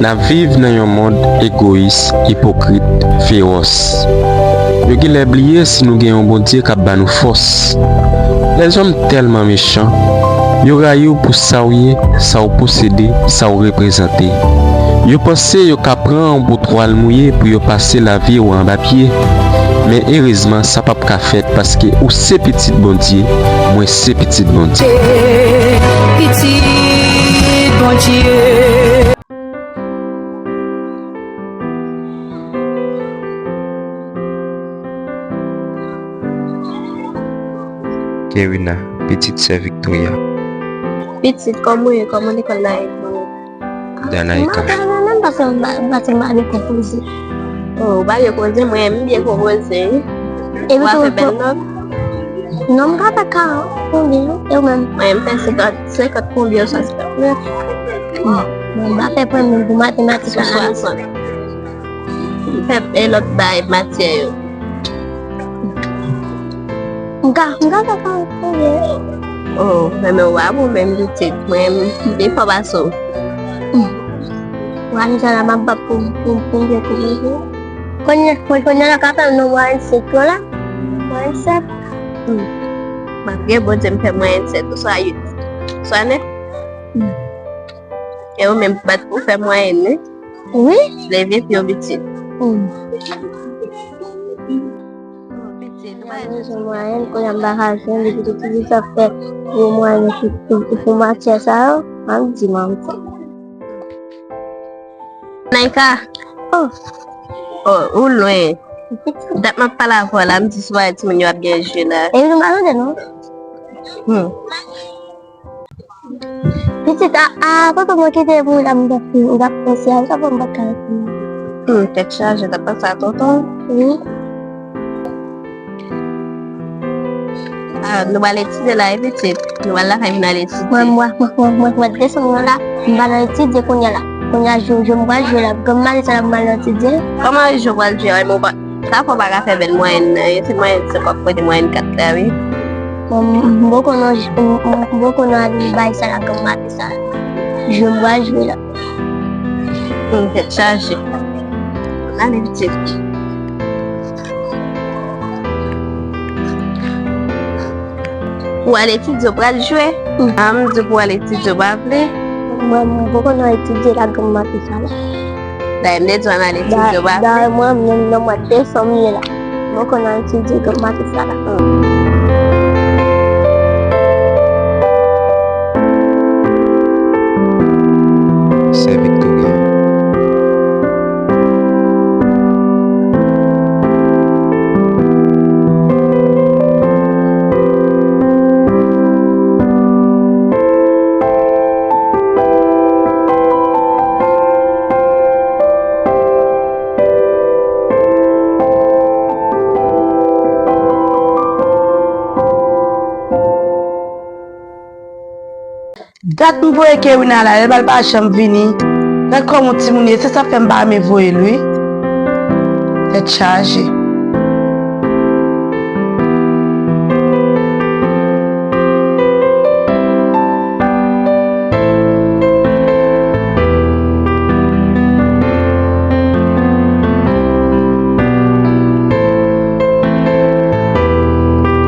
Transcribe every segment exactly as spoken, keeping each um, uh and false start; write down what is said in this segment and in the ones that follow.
N ap viv nan yon mond egoyis, ipokrit, fewòs. Yo genlè bliye si nou gen yon Bondye k ap ba nou fòs. Lèzòm tèlman mechan, yo rayi w pou sa w ye, sa w posede, sa w reprezante. Yo panse yo ka pran w pou twal mouye pou yo pase lavi w anba pye. Men erezman, sa p ap ka fèt paske ou se pitit Bondye, mwen se pitit Bondye. Pitit Bondye. Kerwina, pitit sè Victoria. Pitit, kòman w ye? Kòman lekòl la ye pou ou? Danaika. Mwen pa menm paske m pa, paske m pa byen konpoze. Oh, ou pa byen konpoze, mwen, m byen konpoze, wi. Epi ou tou, fè bèl nòt? Non, m ka fè karant konbyen, e ou menm? Mwen, m fè senkant, senkant konbyen, swasant. Mwen, m pa fè premye pou matematik la. Sou swasant. M fè, e lòt bay matyè yo. M ka, m ka fè karant konbyen? Oh, men, men w pa bon menm pitit. Mwen, m pi fò pase w. Mwen, sa la, m ap bat pou, pou, pou m byen konpoze. Kounye, kounye a la ka fè m nan mwayèn senk yo la. Mwayèn sèt. Hmm. Malgre Bondye m fè mwayèn sèt, oswa uit, oswa nèf. Hmm. E ou menm bat pou fè mwayèn, wi? Wi. Leve pye w pitit. Hmm. Pitit, ou pa bezwen mwayèn, kounye a m pa ka jwenn, depi tout pitit sa fè gwo mwayèn pou, pou, pou matyè sa yo, m ap di manti. Naika. Oh. Oh, ou lwen. Dat m ap pale avè w la, m di sou bagay timoun yo ap gen jwe la. E nou pa tande non. Hmm. Pitit, a, a, papa mwen kite pou la, m t ap, m t ap panse a ou, sa fè m pa t ka reponn. Hmm, tèt chaje, t ap panse a tonton. Wi. Ah, nou pral etidye la, wi, pitit. Nou pral lakay vin al etidye. Mwen, mwen, mwen, mwen, mwen, mwen desann mwen la. M pral etidye kounye a la. Kounye a, jwe, jwe, m pral jwe la. Granm maten sa la, m pral etidye. Kòman jwe w pral jwe a? Mwen pa, sa fè w pa ka fè bèl mwayèn nan, wi. Se mwayèn senk w ap pote, mwayèn kat la, wi. Mwen, m, m poko nan, m, m, m poko nan bagay sa la, granm maten sa la. Jwe, m pral jwe la. Hmm, tèt chaje. Ale, pitit. Ou al etidye, ou pral jwe? Hmm. A, m di pou al etidye, ou pa vle? Mwen, m poko nan etidye la, granm maten sa la. Dayè, m te di w ann al etidye, ou pa vle? Dayè, mwen, menm nan mwa desanm m ye la. M poko nan etidye, granm maten sa la. Sè Victoria. Dat m voye Kerwina la, lè l pa janm vini. Gad kòman yon timoun ye, se sa k fè m pa renmen voye l, wi. Tèt chaje.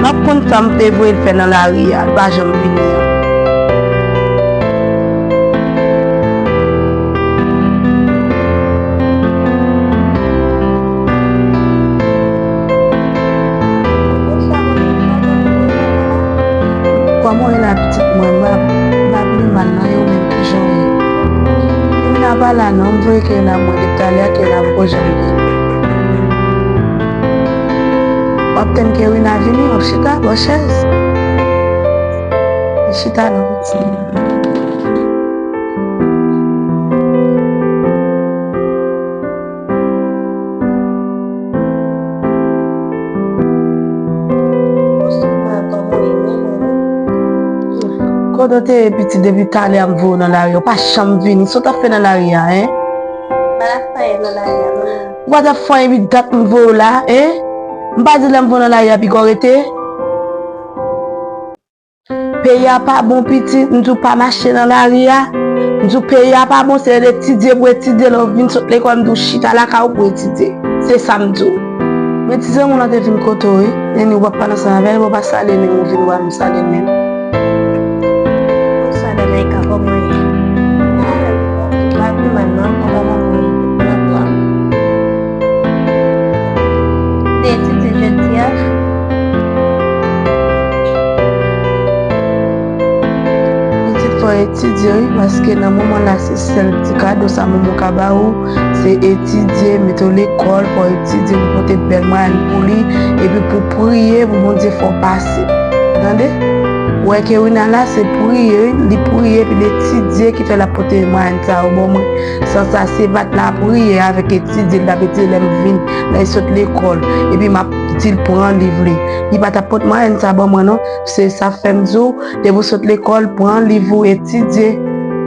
M ap konn sa m te voye l fè nan lari a, l pa janm vini an. Kòman w ye la, pitit mwen? M pa, m pa pi mal non, e ou menm, kijan w ye? Kewina pa la non, m voye Kewina, mwen depi talè a Kewina poko janm vini. W ap tann Kewina vini, w ap chita bò chèz. Chita non, pitit. Kote w te ye, pitit, depi talè a m voye w nan lari a, ou pa janm vini. Sa w t ap fè nan lari a, en? M pa t ap fè anyen nan lari a, manman. Ou pa t ap fè anyen, epi dat m voye w la, en? M pa di lè m voye w nan lari a, piga w rete? Peyi a pa bon, pitit, m di w pa mache nan lari a. M di w peyi a pa bon, se etidye pou etidye, lè w vin sot lekòl, m di w chita lakay ou pou etidye. Se sa m di w. Men ti zanmi w lan te vin kote w, wi. Neni, w p ap pale ansanm avè l, w pa salye l menm, ou vin wè m salye l menm. Bonswa, Danaïka, kòman w ye? M pa pi mal, non, kòman w ye? Te etidye jodi a? Pitit, fò w etidye, wi, paske nan moman la, se sèl ti kado sa manman w ka ba ou, se etidye, mete w lekòl, fò w etidye, pou pote bèl mwayèn pou li, epi pou priye, pou Bondye fè w pase. Tande? Ou wè ke Wina la, se priye, wi, li priye, epi l etidye, ki fè l ap pote mwayèn sa yo ban mwen. San sa, se va t lapriyè avèk etidye, l t ap etidye lè m vin, lè l sot lekòl. Epi m ap di l pran liv li. Li pa t ap pot mwayèn sa ban mwen, non. Se sa fè m di w, depi w sot lekòl, pran liv ou, etidye.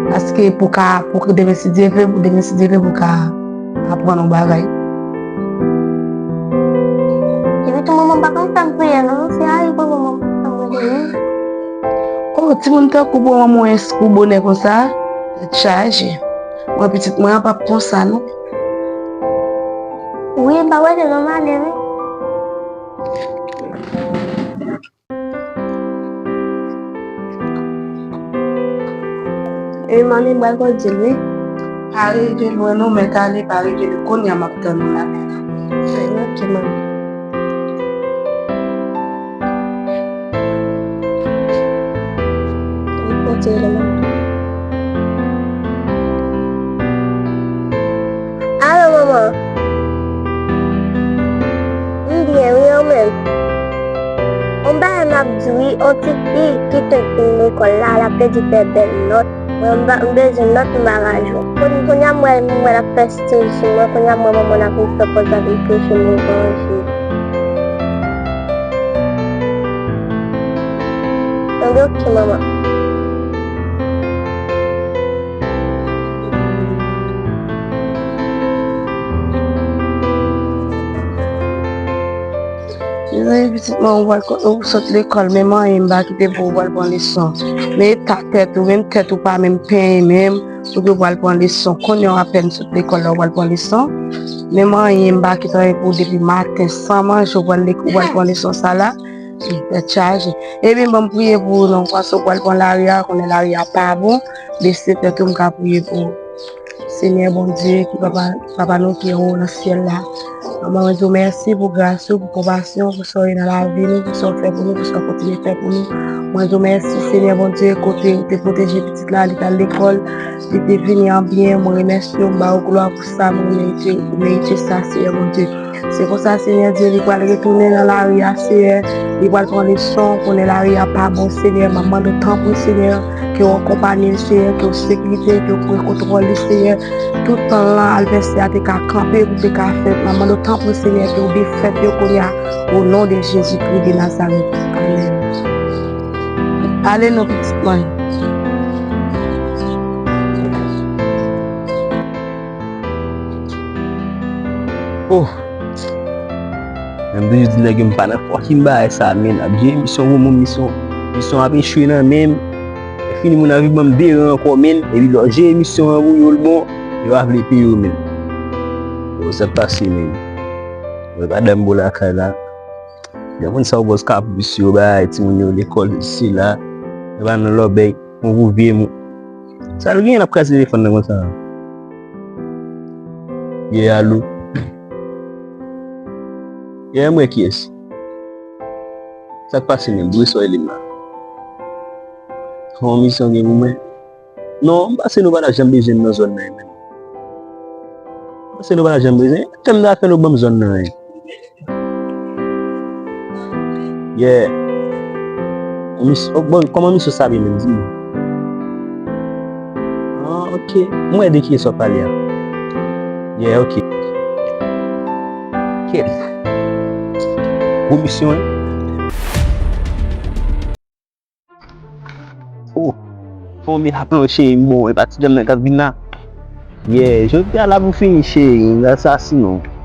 Paske pou ka, pou demen si Dye vle, pou demen si Dye vle, pou ka aprann yon bagay. Epi tou, manman pa konn fè m priye, non. Se ayi pou manman pa fè m priye. Oh, timoun tankou pou manman w enskou bonè konsa, tèt chaje. Mwen, pitit mwen an p ap konsa, non. Wi, m pa wè se nòmal, wi. E manmi, m pral kondui l, wi. Pa rive lwen non, mèt ale, pa rive lwen. Kounye a m ap tann ou la. Ok, manmi. Alo, manman. M byen, wi, ou menm? On bagay m ap di w, wi, on ti fi ki te fin lekòl la, l ap pèdi fè bèl nòt. Mwen, m ba-, m bezwen nòt, m pa ka jwenn. Koun-, kounye a m wè, m wè l ap fè stil sou mwen, kounye a m wè manman l ap vin fè pòz la vin preche m levanjil. Mwen di, ok, manman. Mezanmi, pitit mwen, ou pral ko-, ou sot lekòl, menm anyen m pa kite pou ou pral pran leson. Men eta tèt ou, menm tèt ou pa menm penyen menm, ou di ou pral pran leson. Kounye a w apèn sot lekòl la, ou pral pran leson. Menm anyen m pa kite anyen pou ou depi maten, san manje, ou pral le-, ou pral pran leson sa la. Tèt chaje. Ebyen, ban m priye pou ou non, paske ou pral pran lari a, konnen lari a pa bon. Bese tèt ou, m ka priye pou ou. Senyè Bondye, ki papa, papa nou ki anwo nan syèl la. Manman, mwen di w mèsi pou gras ou, pou konpasyon, pou sa w ye nan lavi nou, pou sa w fè pou nou, pou sa w kontinye fè pou nou. Mwen di w mèsi, Senyè Bondye, kote ou te pwoteje pitit la, li t al lekòl, li te vini an byen, mwen remèsye w, m ba w glwa pou sa, mwen merite, ou merite sa, Senyè Bondye. Se konsa, Senyè Dye, li pral retounen nan lari a, Senyè. Li pral pran leson, konnen lari a pa bon, Senyè. M ap mande w, tanpri, Senyè, ke w akonpanye l, Senyè, ke w sekirite, ke w pran kontwòl li, Senyè. Tout tan lan, advèsè a te ka kanpe, pou te ka fèt. M ap mande w, tanpri, Senyè, ke w defèt yo kounye a, o non de Jezikri de Nazarèt. Amèn. Ale non, pitit mwen. Oh! Men m toujou di nèg yo m pa nan fòkin bagay sa, men ap jere misyon pou moun, misyon, misyon ap echwe nan men m. Lè fini moun ap vin ban m de ran ankò, men, epi lè w jere misyon an pou yo l bon, yo pa vle peye w, men. Oh, sa k pase, men. Mwen pa dam bo lakay la. Gen moun sa yo bòs kapris yo, bay timoun yo lekòl, sila. Yo pa nan lòbèy. Yon gwo vye moun. Sa l gen l ap kraze telefòn nan konsa? Ye alo. Ye m wè kiyès. Sa k pase menm? Bri sa w rele m la. Yon misyon gen pou mwen? Non, m panse nou pa ta janm bezwen m nan zòn nan menm. M panse nou pa ta janm bezwen. Tann zafè nou ban m zòn nan, hein. Yeah. Mis-, oh, bon, kòman misyon sa ye menm, di m? Ah, ok. M wè de kiyès w ap pale a. Yeah, ok. Kèt. Gwo misyon, hein? Oh, fanmi la pran cheri m bon, e pa ti dam nan k ap vin la. Yeah, jodi a la pou fini cheri, m asasinen w.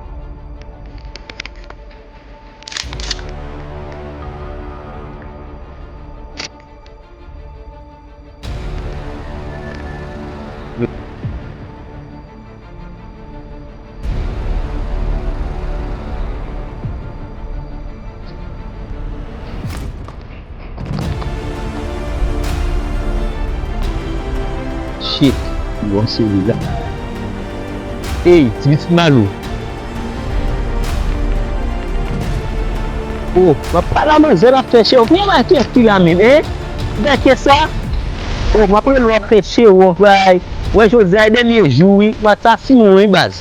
Shit. Bon, se li la. Ey, ti pitit Malou. Oh, m ap pale a manzè, l ap fè chewo. Kounya bay kè ki la menm, hein? Bèke sa? Oh, m ap rele w ap fè chewo, bay. Wè, jodi a e dènye jou, wi. M ap asasinen w, wi, baz.